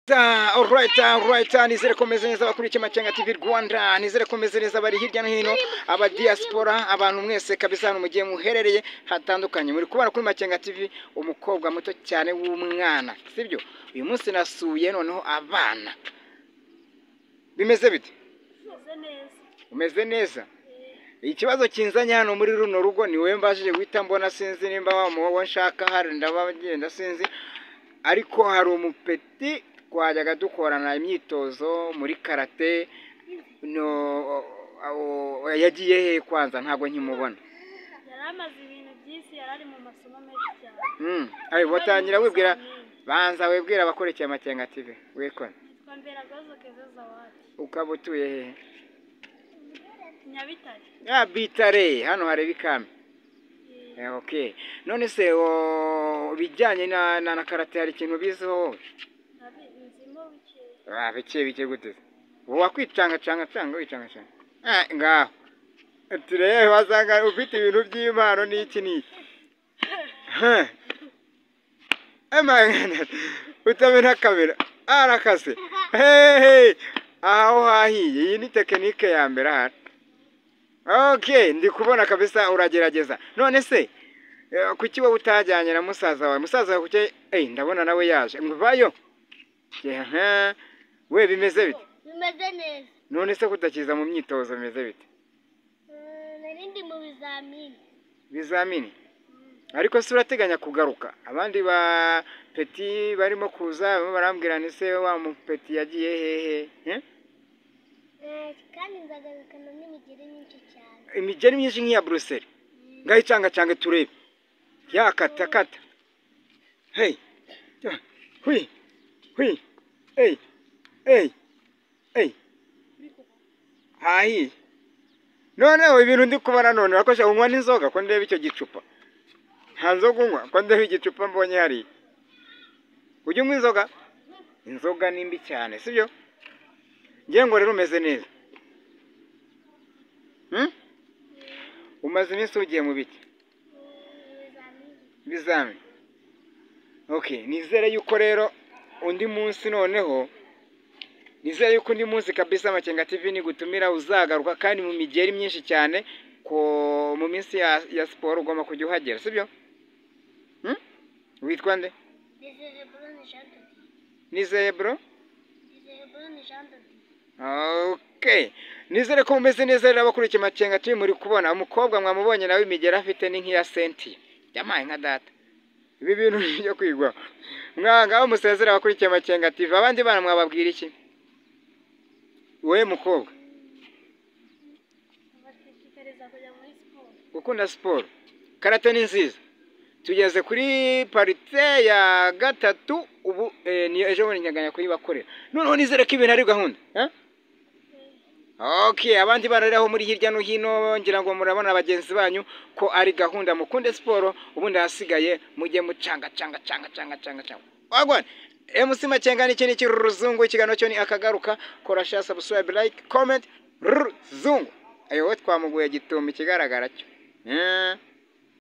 Alright, nizere ko meze neza abakurikiye Makenga TV Rwanda, nizere ko meze neza bari hirya no hino, aba diaspora, abantu mwese kabisa hano mugiye muherereye hatandukanye. Muri kubona kuri Makenga TV umukobwa muto cyane w'umwana, sibyo? Uyu munsi nasuye noneho abana. Bimeze bite? Umeze neza. Umeze neza? Ikibazo kinzanye hano muri runo rugo ni wowe mbashije guhita mbona, sinzi nimba wa muwo nshaka hari ndabagenda sinzi, ariko hari umupeti twajyaga dukorana imyitozo muri karate no, yagiye he kwanza ntabwo nkimubona. Yari amaze ibintu byinshi, yari ari mu masomo menshi cyane. Ayo watangira wibwira, banza wibwira abakurikiye Makenga TV wikora. Nitwa Mberagazo Keza Zawadi. Ukaba utuye hehe? Nyabitare. Ya Bitare, hano hari bikame. Okay. None se bijyanye na karate hari ikintu biziho wowe? Nzimo bike. Ah, bike bike gute? Wowe wakwicanga canga canga wicanga canga. Ngaho. Turebe wasanga ufite ibintu by'impano n'iki n'iki. Utamena kamera. Arakase. Hey, aho hahiye. Iyi ni tekinike ya mbere ahari. Okay, ndi kubona kabisa uragerageza. None se kuki wowe utajyanye na musaza wawe? Musaza wawe kuki? Ndabona nawe yaje. Ngvayo. We bimeze bite? Bimeze neza. None se kutakiza mu myitozo bimeze bite? Nari ndi mu bizamini. Bizamini? Ariko se urateganya kugaruka? Abandi ba peti barimo kuza barambwira ni se wa mu peti yagiye hehe? Kandi nzagarukana n'imigeri myinshi cyane. Imigeri myinshi nk'iya Bruxelles. Ngaho icanga cange turebe. Yakata kata. Hey. Hui. Hui. Hey. Hey. Hey. Hahi. Noneho ibintu ndi kubona none urakosha unywa n'inzoga ko ndeba icyo gicupa. Nta nzoga unywa ko ndeba igicupa mbonye hari. Ujya unywa inzoga? Inzoga ni mbi cyane, sibyo? Ngiye ngo rero umeze neza. Umaze iminsi ugiye mu biki? Bizami. Okay, nizere yuko rero undi munsi noneho nizere yuko undi munsi kabisa Makenga TV ni gutumira uzagaruka kandi mu migeri myinshi cyane ko mu minsi ya siporo ugomba kujya uhagera, sibyo? Witwa nde? Nizeye Bro Jean de Dieu. Nizeye Bro? Nizeye Bro Jean de Dieu. Okay. Nizere ko mumeze neza rero abakurikiye Makenga TV muri kubona umukobwa mwamubonye nawe imigera afite ni nk'iya senti. Yamaye nka data. Ibi bintu byo kwigwa. Mwanga aho musezera abakurikiye Makenga TV abandi bana mwababwira iki? Wowe mukobwa. Bashishikariza kujya muri siporo. Gukunda siporo. Karate ni nziza. Tugeze kuri parite ya gatatu ubu ni ejo bundi nyaganya kuyibakorera. Noneho nizere ko ibintu ari gahunda. Okay, abandi bana rero muri hirya no hino ngira ngo murabona bagenzi banyu ko ari gahunda, mukunde siporo ubundi hasigaye mujye mucanga canga canga canga canga canga. Wagwan MC Makenga ni iki n'ikiruzungu, ikiganiro cyo ni akagaruka. Kora share, subscribe, like, comment, ruzungu. Ayo twamuguye gituma ikigaragara cyo.